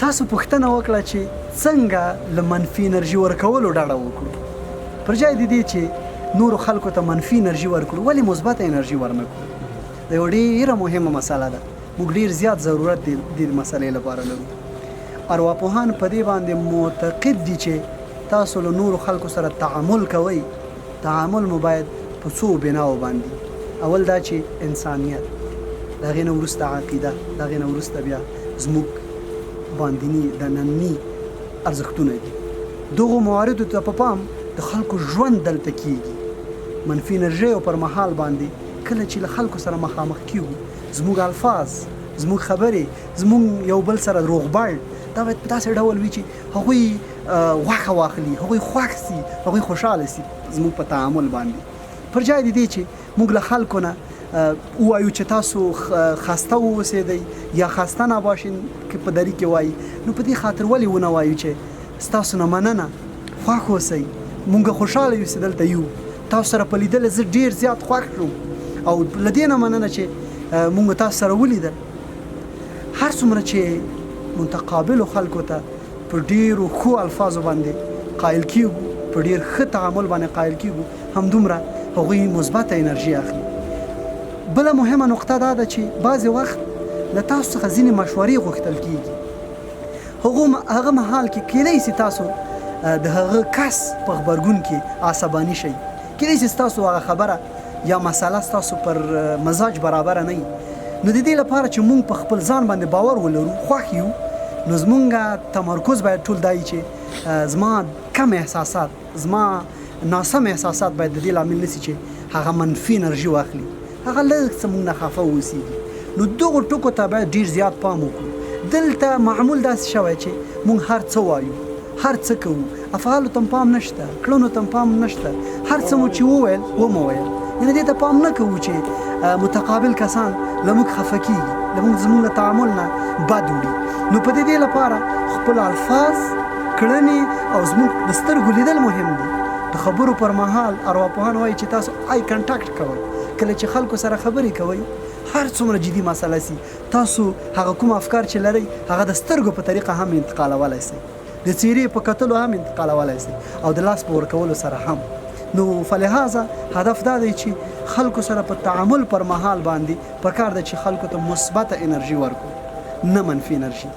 تاسو پوښتنه وکړه چې څنګه له منفي انرژي ورکولو ډډه وکړو. پر جای د دې چې نورو خلکو ته منفي انرژي ورکړو، ولې مثبته انرژي ورنه کړو؟ دا یوه ډېره مهمه مسله ده. موږ ډېر زیات ضرورت د دې مسلې لپاره لرو. ارواپوهان په دې باندې معتقد دي چې تاسو له نورو خلکو سره تعامل کوئ، تعامل مو باید په څو بناوو باندې، اول دا چې انسانیت، د هغې نه وروسته عقیده، د هغې نه وروسته بیا زموږ باندیني دنني ارزښتونه دي. دغو مواردو ته په پام د خلکو ژوند دلته کیږي. منفي انرژیو پر مهال باندې کله چې له خلکو سره مخامخ کیږو، زموږ الفاظ، زموږ خبرې، زموږ یو بل سره روغبړ، دا باید په داسې ډول وي چې هغوی غوښه واخلي، هغوی خوښ سي، هغوی خوشاله سي زموږ په تعامل باندې. پر جای د دې چې موږ له خلکو نه ووایو چې تاسو خسته واوسېدئ یا خسته نباشین که په دري کې وایي، نو په دې خاطر ولې ونه وایو چې ستاسو نه مننه، خوښ اوسئ، موږ خوشاله یو چې دلته یو، تاسو سره په لیدل زه ډیر زیات خوښ شوم او له دې نه مننه چې موږ تاسو سره ولیدل. هر څومره چې متقابلو خلکو ته په ډیرو ښو الفاظو باندې قایل کیږو، په ډیر ښه تعامل باندې قایل کیږو، همدومره هغوی مثبته انرژي اخلي. بله مهمه نقطه دا ده چې بعضې وخت له تاسو څخه ځینې مشورې غوښتل کیږي. هغه مهال کې کیدای سي تاسو د هغه کس په غبرګون کې عصباني شئ، کیدای سي ستاسو هغه خبره یا مسله ستاسو پر مزاج برابره نه وي. نو د دې لپاره چې موږ په خپل ځان باندې باور ولرو، خوښ یو، نو زمونږ تمرکز باید ټول دا وي چې زما کم احساسات، زما ناسم احساسات باید د دې لامل نه سي چې هغه منفي انرژي واخلي، هغه لږ څه موږ نه خفه اوسیږي. نو دغو ټکو ته باید ډیر زیات پام وکړو. دلته معمول داسې شوی چې موږ هر څه وایو، هر څه کوو، افعالو ته پام نشته، کړنو ته پام نشته، هر څه مو چې وویل ومو ویل، یعنې دې ته پام نه کوو چې متقابل کسان له موږ خفه کیږي، له موږ زموږ له تعامل نه بد وړي. نو په دې لپاره خپل الفاظ، کړنې او زموږ د سترګو لیدل مهم دي. د خبرو پر مهال ارواپوهان وایي چې تاسو eye contact کوئ، کله چې خلکو سره خبرې کوئ، هر څومره جدي مسله سي، تاسو هغه کوم افکار چې لرئ هغه د سترګو په طریقه هم انتقالولای سئ، د څیرې په کتلو هم انتقالولای سئ او د لاس په ورکولو سره هم. نو فلهذا هدف دا دی چې خلکو سره په تعامل پر مهال باندې پکار ده چې خلکو ته مثبته انرژي ورکړو، نه منفي انرژي.